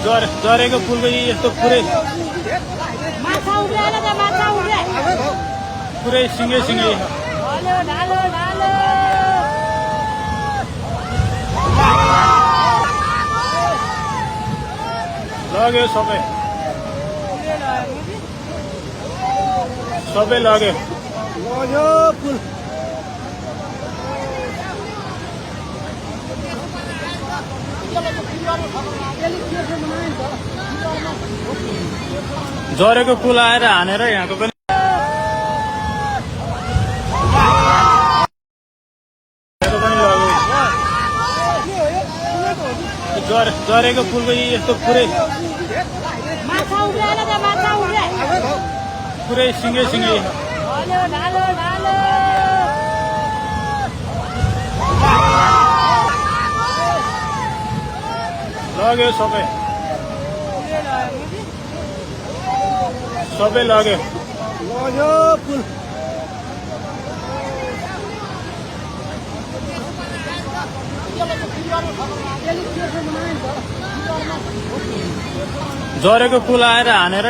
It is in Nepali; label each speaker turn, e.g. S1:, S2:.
S1: झरेको फुलको यस्तो पुरै पुरै सिङ्गै सिङ्गै लग्यो सबै लग्यो
S2: फुल
S1: झरेको फुल आएर हानेर यहाँको पनि झरेको फुलको यस्तो पुरै पुरै सिङ्गै सिङ्गै लग्यो सबै लग्यो
S2: फुल
S1: झरेको फुल आएर हानेर